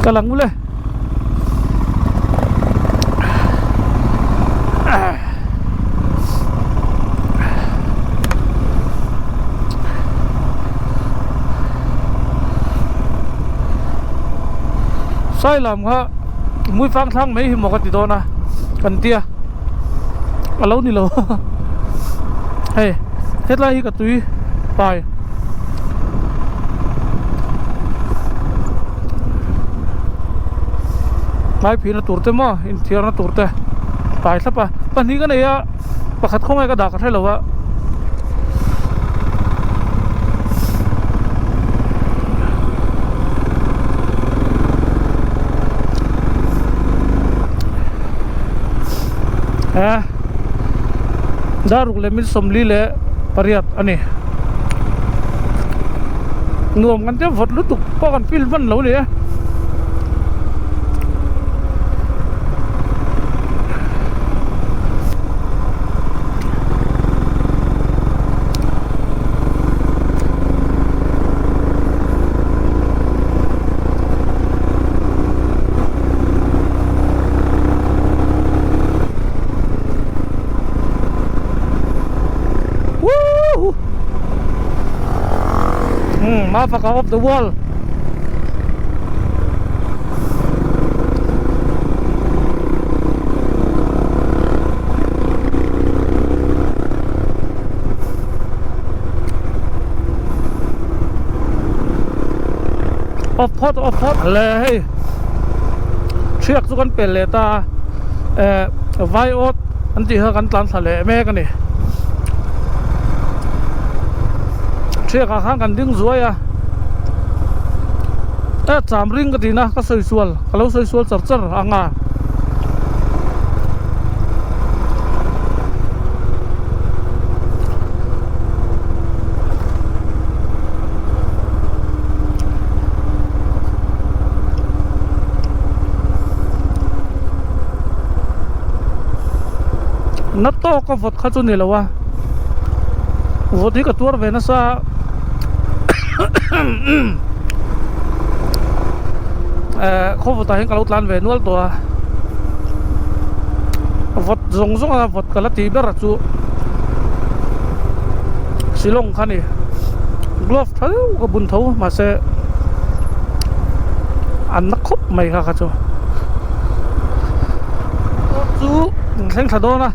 Ka lang ule. Sai lam kha mui fang thlang mai hi maw ka ti dawn a kan tia a lo ni lo hei hetlai hi ka tui pai. Hmai phihna tur te maw inthiarna tur te pai thlap a pahnih ka nei a pakhat khawnge ka dah ka hre lo a. He daruk leh mil sawmli leh pariat a ni. Nuam kan tia vawt lutuk pawh kan feel hman lo ni e. Woohoo! Hmm, motherfucker off the wall. Off phawt off phawt le hei thiak chu kan pel leh ta a eh vai awt an tih kha kan tlan thla leh mek a ni thiak ah khan kan ding zuai a eh cham ring ka tih na ka sawi sual ka lo sawi sual char char ang a. Na tawk a vawt kha chu ni lo a vawt hi ka tuar ve nasa eh khaw vawtah hian ka lo tlan ve nual tawh a vawt zawng zawng a vawt ka la tih ber chu Shillong kha ni glove tha deuh ka bun tho mahse an na khawp mai kha kha chu chu thleng thla dawn a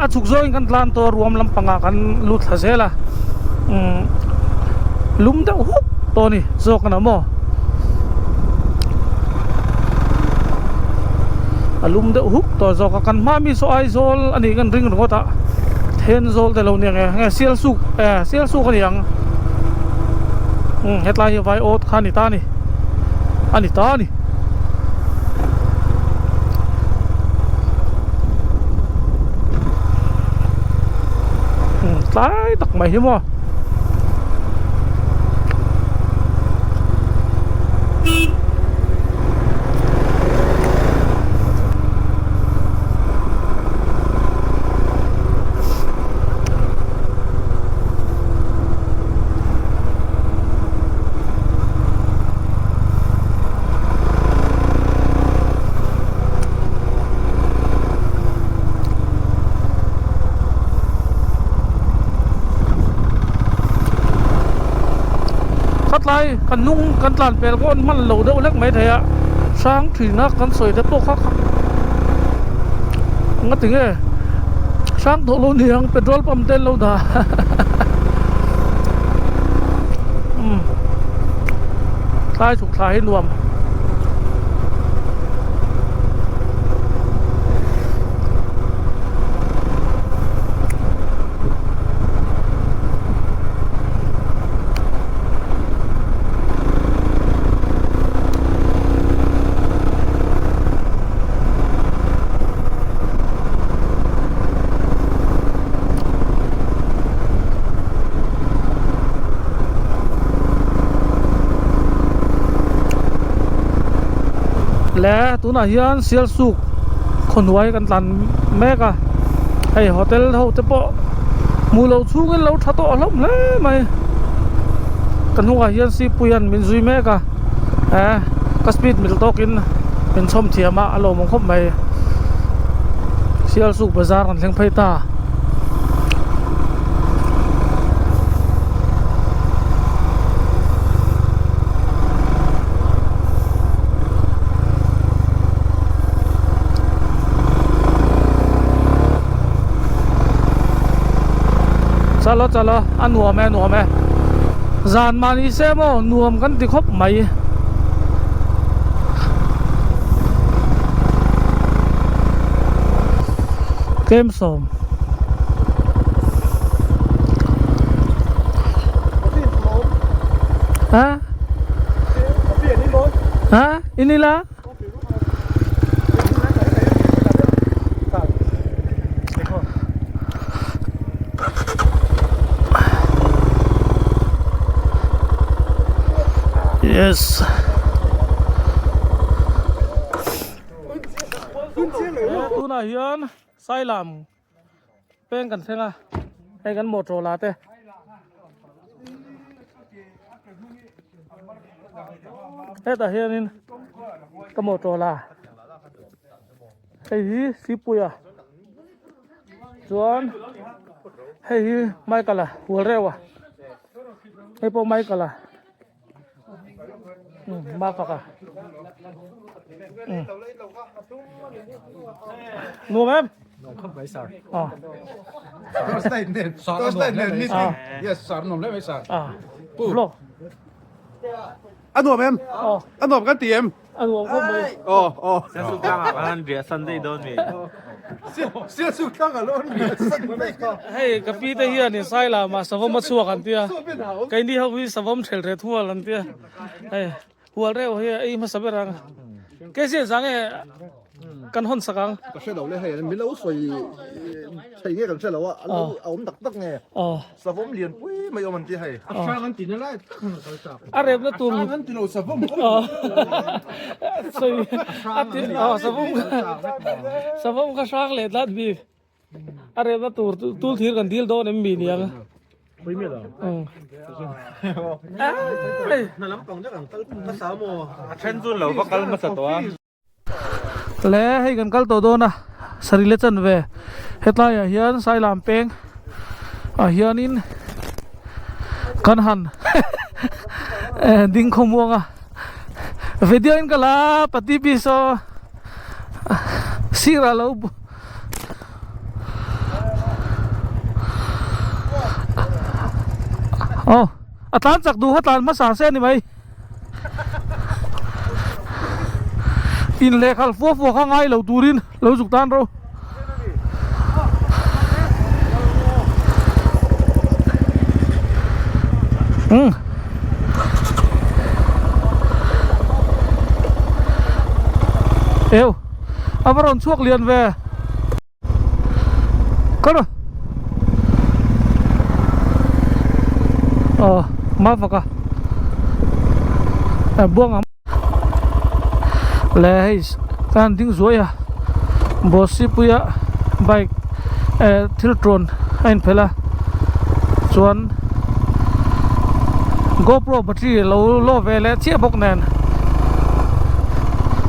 a chhuk zawngin kan tlan tawh a ruam lampangah kan lut thla zel a umm lum deuh huk tawh a ni zawk a ni maw a lum deuh huk tawh zawk a kan hma mi saw Aizawl a nih kan ring ringawt a Thenzawl te lo nia nge nge Sialsuk eh Sialsuk a ni ang umm hetlai hi vai awt kha a ni ta a ni a ni ta a ni. Tlai tak mai hi maw. Khatlai kan hnung kan tlan pel pawh an hman lo deuh hlek mai thei a hrang thin a kan sawi te pawh kha nga tinge hrang tawh lo niang petrol pump te an lo dah umm tlai chhuk thla hi nuam. Le tunah hian Sialsuk khawhnuai kan tlan mek a hei hotel ho te pawh hmuh loh chhungin lo tha tawh hlawm hle mai ka hnungah hian Sipuia'n min zui mek a eh. Ka speed mil tawkin min chhawm thiam a, a lawmawm khawp mai. Sialsuk bazar kan thleng phei ta. Chalo chalo a nuam e a nuam e zan mahni se maw nuam kan ti khawp mai. Tlem sawm. Ha? Ha? Inila? Yes. Tunah hian Sailam peng kan thleng a hei kan motor la te hetah hianin ka motor la hei hi Sipuia chuan hei hi Michael-a hual reuh a hei pawh Michael-a. Mafaka nuam em vlog A nuam em? A nuam kan ti em? A nuam khawp mai. Aw aw. Sialsuk tlangah khan riah san daih dawn mi. Sialsuk tlangah lo an riah san daih. Hei ka pi te hian in sai lamah savawm a chhuak an tia. Keini ho hi savawm ṭhel ret hual an tia. Hei hual reuh hi a ei hmasa ber ang. Kei zang e kan hawn sak ang. Ka hre lo le hei min lo sawi thei nge kan hre lo a, a lo a awm tak tak nge. Savawm lian pui mai awm an ti hei. A hrang an ti na lai tak han kal chak. A repna tur. A hrang an ti lo savawm awm. Sawi a ti aw savawm savawm kha hrang leh tlat bik. A repna tur tul thir kan dil dawn em mi niang. Pui mi lo. Hna lampang deuh ang kal hmasa maw. A then chu lo va kal hmasa tawh a. Le hei kan kal tawh dawn a sarih le chanve hetlai ah hian sailam peng ah hianin kan han ding khawmuang a video in ka la pati pi saw sir ah lo aw a tlan chak duh kha tlan hmasa se a ni mai. In lehkhal fua fua kha ngai lo turin lo zuk tan ro. Um. Eu. A va rawn chhuak lian ve. Kal rawh. Aw ma vak a a buang ang le hei ka han ding zuai a bawhsipui a bike eh thil tawn a inphelh a chuan gopro battery lo law ve leh chiah bawk nen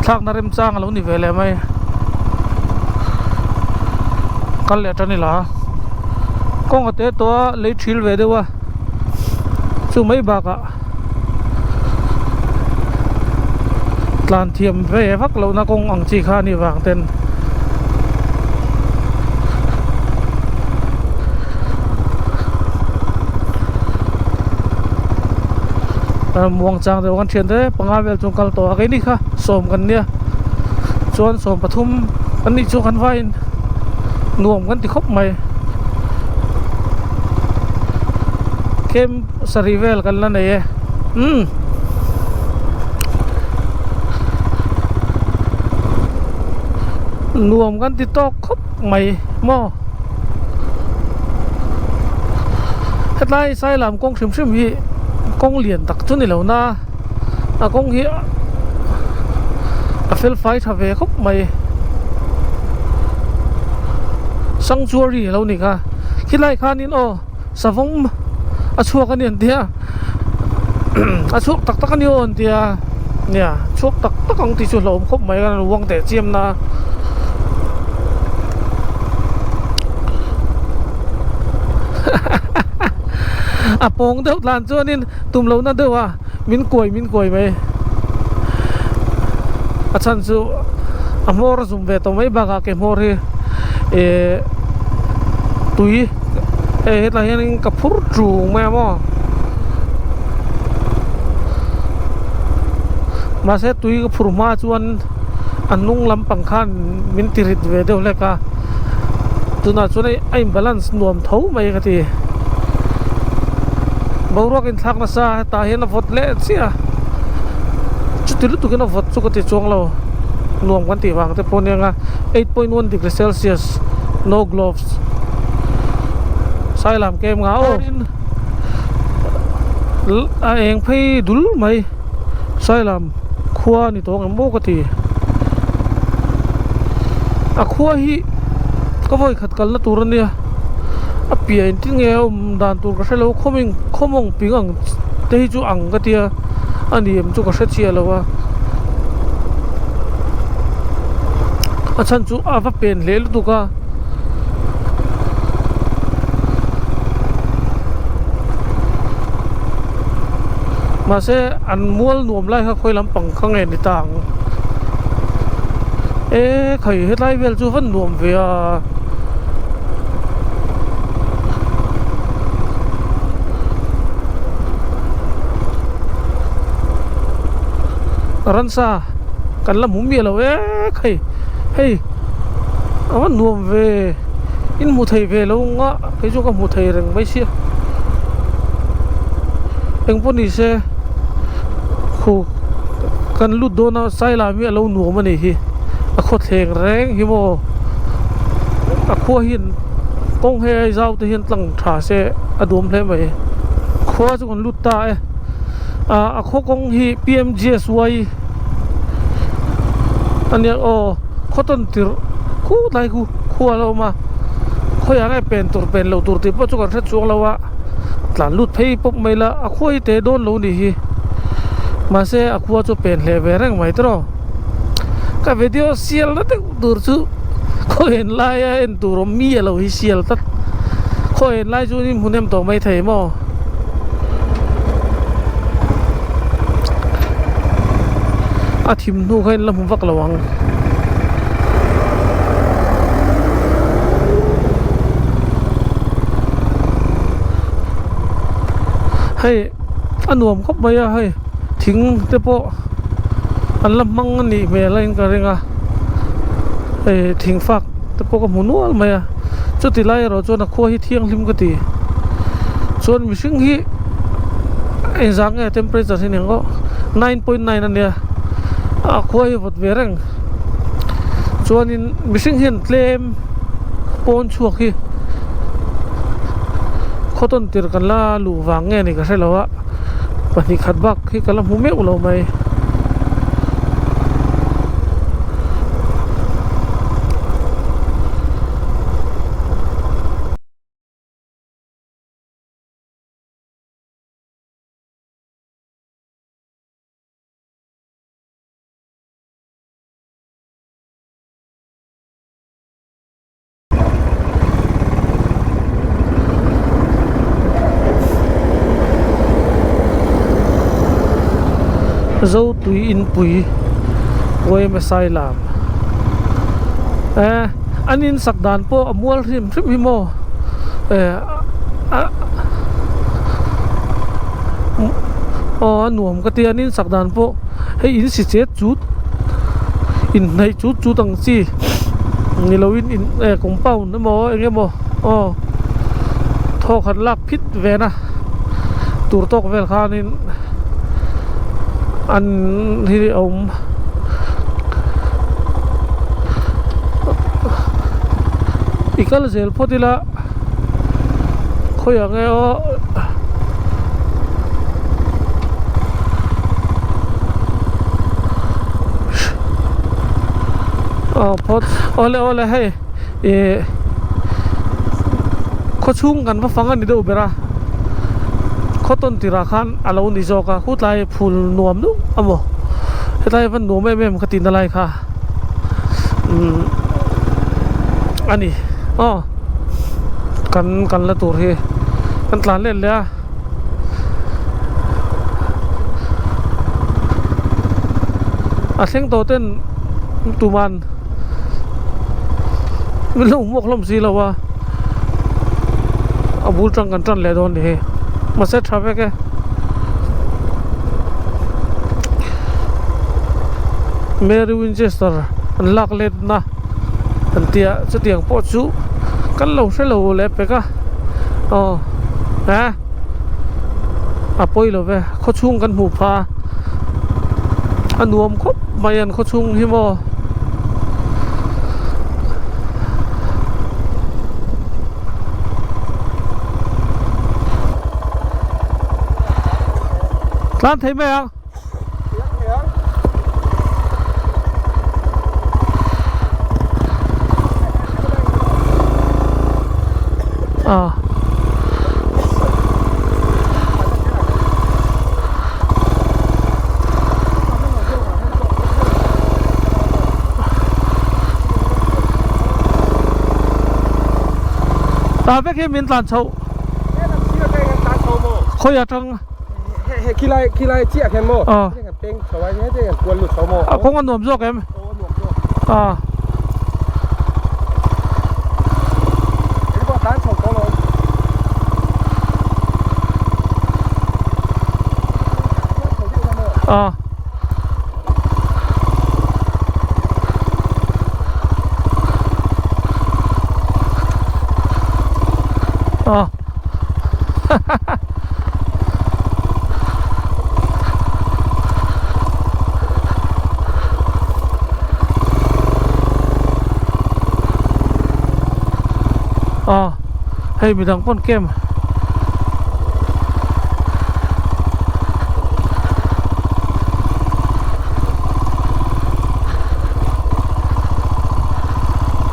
thlakna remchang a lo ni ve leh mai. Kal leh tan ila kawng a te tawh a lei thil ve deuh a chu mai bakah tlan thiam ve vak lohna kawng ang chi kha a nih vang ten muang chang deuh kan thian te panga vel chu an kal tawh a keini kha sawm kan nia. Chuan 13 kan nih chu kan vaiin nuam kan ti khawp mai. Kem sarih vel kan la nei e. Umm. Nuam kan ti tawk khawp mai maw. Hetlai Sailam kawng hrim hrim hi kawng lian tak chu ni lo na a kawng hi a fel fai tha ve khawp mai sanctuary a lo ni kha khilai khanin aw savawm a chhuak a ni an tia a chhuak tak tak a ni aw an tia. Nia, chhuak tak tak ang tih chu hlauhawm khawp mai a, kan uang teh chiam na. A pawng deuh tlan chuanin tum lohna deuh a min kuai min kuai mai. A chhan chu a hmawr a zum ve tawh mai bakah ke hmawr hi eh tui hei hetlai hianin ka phur ṭung mai a maw. Mahse tui ka phur hma chuan a hnung lampang khan min ti rit ve deuh hlek a tunah chuan hei a in balance nuam tho mai ka ti boruak inthlak nasa hetah hian a vawt leh chiah a chuti lutuk in a vawt chu ka ti chuang lo nuam kan tih vang te pawh ania nga 8.1 degree celsius no gloves sailam kem nga aw. A eng phei dul mai Sailam khua a ni tawh ang em aw ka ti a khua hi ka vawi khat kalna tur a nia a piah engtin nge a awm dan tur ka hrelo khawming khawmawng ping ang te hi chu ang ka tia a ni em chu ka hre chiah lo a a chhan chu a va pen hle lutuk a. Mahse an mual nuam lai kha khawi lampang kha nge ni ta ang e khai hetlai vel chu van nuam ve a. Ransa kan la hmu miah lo e khai hei a va nuam ve in hmu thei ve lo nga kei chu ka hmu thei reng mai sia eng pawh ni se khu kan lut dawn a sai lam hi a lo nuam a nih hi a khawthleng reng hi maw a khua hian kawng hei ai zau te hian tlang tha se a duam hle mai khua chu kan lut ta e ah a khaw kawng hi P_M_G_S_Y a nia aw khaw tawn tirh khut lai khu khua a lo awm a khawiah nge pen tur pen loh tur tih pawh chu kan hre chuang lo a tlan lut phei pawp mai la a khua hi teh dawn lo nih hi mahse a khua chu pen hleh ve reng mai tawh ka video sial na deuh tur chu khaw en laia en tur awm mi a lo hi sial tlat khaw en lai chu in hmu hnem tawh mai thei maw. A thim hnu kha in la hmu vak lo ang. Hei a nuam khawp mai a hei thing te pawh an la hmang a nih hmel a in ka ring a hei thing fak te pawh ka hmu nual mai a chuti lai erawh chuan a khua hi thianghlim ka ti chuan mihring hi engzah nge temperature hi ni ang aw 9.9 a nia a khua hi vawt ve reng chuanin mihring hian tlem pawn chhuak hi khawtawn tir kan la luh vang nge ni ka hre lo a pahnih khat bak hi ka la hmu meuh lo mai. Zotui inpui Uaimesai lam eh an in sak dan pawh a mual hrim hrim hi maw eh a aw a nuam ka ti a an in sak dan pawh hei in si chet chut inhnaih chut chut ang chi ni loin in eh compound emaw eng emaw aw thawk han lak phit ve na tur tawk vel khanin an hi a awm i kal zel phawt ila khawiah nge aw. Aw phawt awle awle hei ih khaw chhung kan va fang a ni deuh ber a khaw tawn tirah khan a lo ni zawk a khutlai phul nuam deuh a maw. Hetlai van nuam em em ka tih na lai kha umm a ni aw kan kan la tur hi kan tlan let leh a a thleng tawh ten tuman min lo hmuak hlawm si lo a a bul tang kan tan leh dawn ni hi mahse tha vek e. Mary Winchester an lak let na an tia chutiang pawh chu kan lo hre lo leh pek a aw eh a pawi lo ve khawchhung kan hmuh phah a a nuam khawp mai an khawchhung hi maw. Tlan thei mai ang. À. Ta vek hi min tlan chho. Khawi atang. He khilai khilai chiah khen maw? Ờ. Heng kan peng chho a hei kan kual lut chho maw? A kawng a nuam zawk em? Aw a nuam zawk. À. Hei pawh tan chho tawh lo. À. Ờ. Ờ, hei midang pawn kem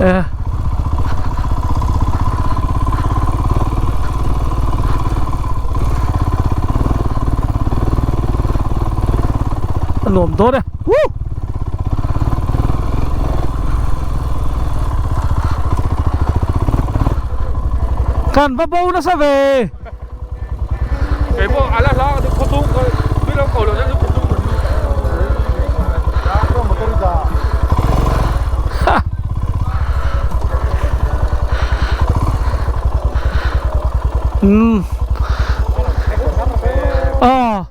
e A nuam dawn e Woo! Kan va bo nasa ve. Kei pawh a la hla ka khaw chung ka tui lo ko lo chuan khaw chung Umm aw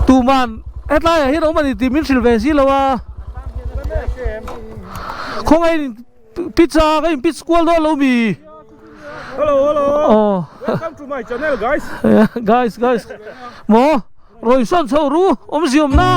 tuman hetlai ah hian awm a ni tih min hrilh ve si lo a khawngaih in pizza ka in pizza kual dawn lo mi Hello hello aw welcome to my channel guys guys guys maw Rawi sawn chho ru awmzia awm na.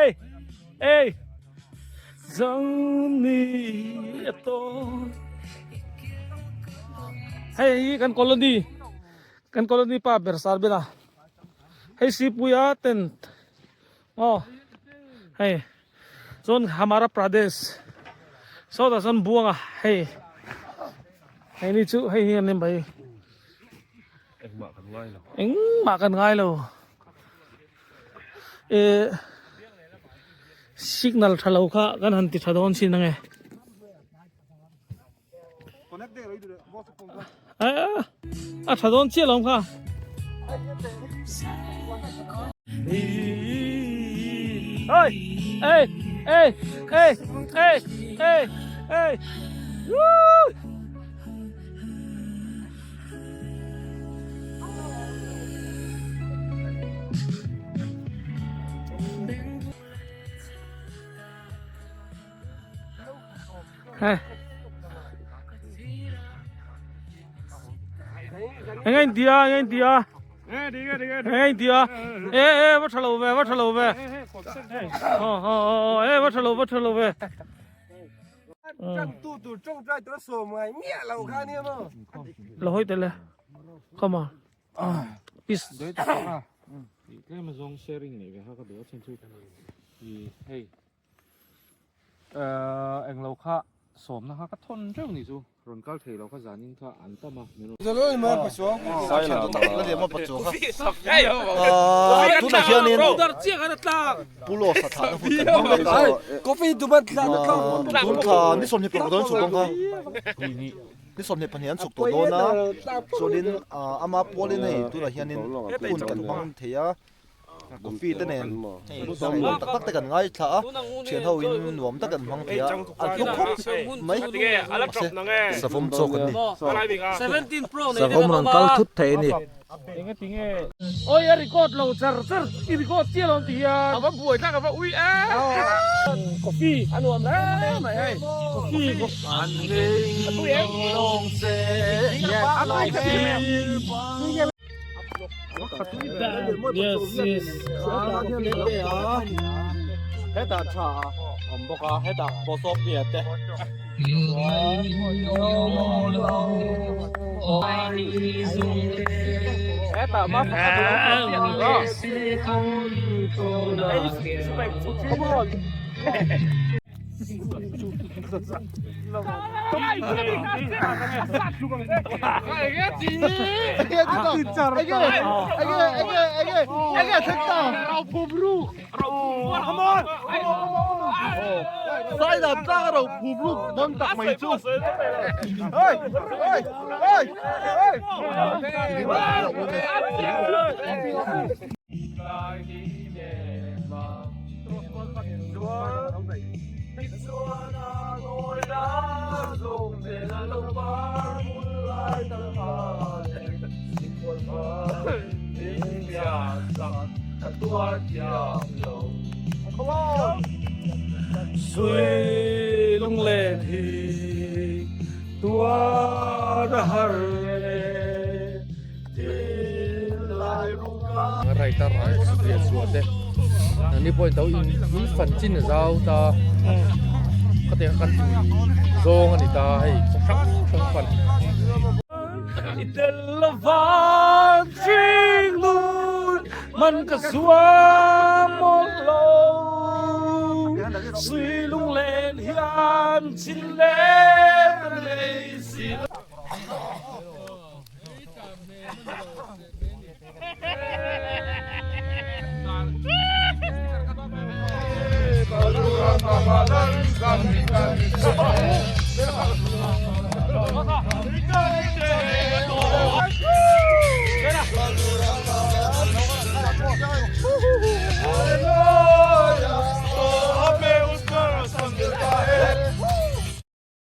Ê ê Zoni Hei hi kan colony Kan colony pa ber sar ber a hei sipuia tent aw hei chuan hamara pradesh sawtah chuan buanga hei hei ni chu hei hi an ni mai engmah kan ngai lo eh signal tha lo kha kan han ti tha dawn chin ange. A tha dawn chiah lo kha. Oi! Ê! Ê! Ê! Ê! Ê! Ê! Woo! Hei. Eng a inti a, eng a inti a. Eng a inti a. E e va tha lo ve, va tha lo ve. Aw aw aw e va tha lo, va tha lo ve. Ṭantu tur ṭawngṭai tura sawm ngai miah lo kha nia maw? La hawi tel e. Come on. Peace. Tlem azawng sharing neih ve kha ka duh a chan chu i hei englo kha sawmna kha ka thawn reuh ni chu rawn kal thei lo kha zanin kha an tam a min Tunah hianin Pulo satha na hun kan hmang mek a. Tun thla ni 25 dawn chhuk dawn kha. Ni 22 an chhuk tawh dawn a. Chuanin ama pualin hei tunah hianin hun kan hmang thei a. Coffee te nen hei nuam tak tak te kan ngaithla a. Thian ho in nuam tak kan hmang thei a. A hlu khawp mai. Mahse savawm chawk an ni. Savawm rawn kal thut thei a ni. Enge tinge oi a record lo char char i record chiah lo ti hian ava buai thlak ava ui e coffee a nuam hle mai hei coffee yes yes hetah tha a awm bawk a hetah bawlhhlawh piah te hetah mafaka lo piah piah ni Sui lunglen hi tuar a har e Writer riah chhuah te ni pawh in to in in fan chin a zau ta khatiang kan zawng a ni ta hei chi hrang hrang fan. I tel lova ching nun man ka zuam mawlh lo Sui lunglen hian chin lem a nei si lo.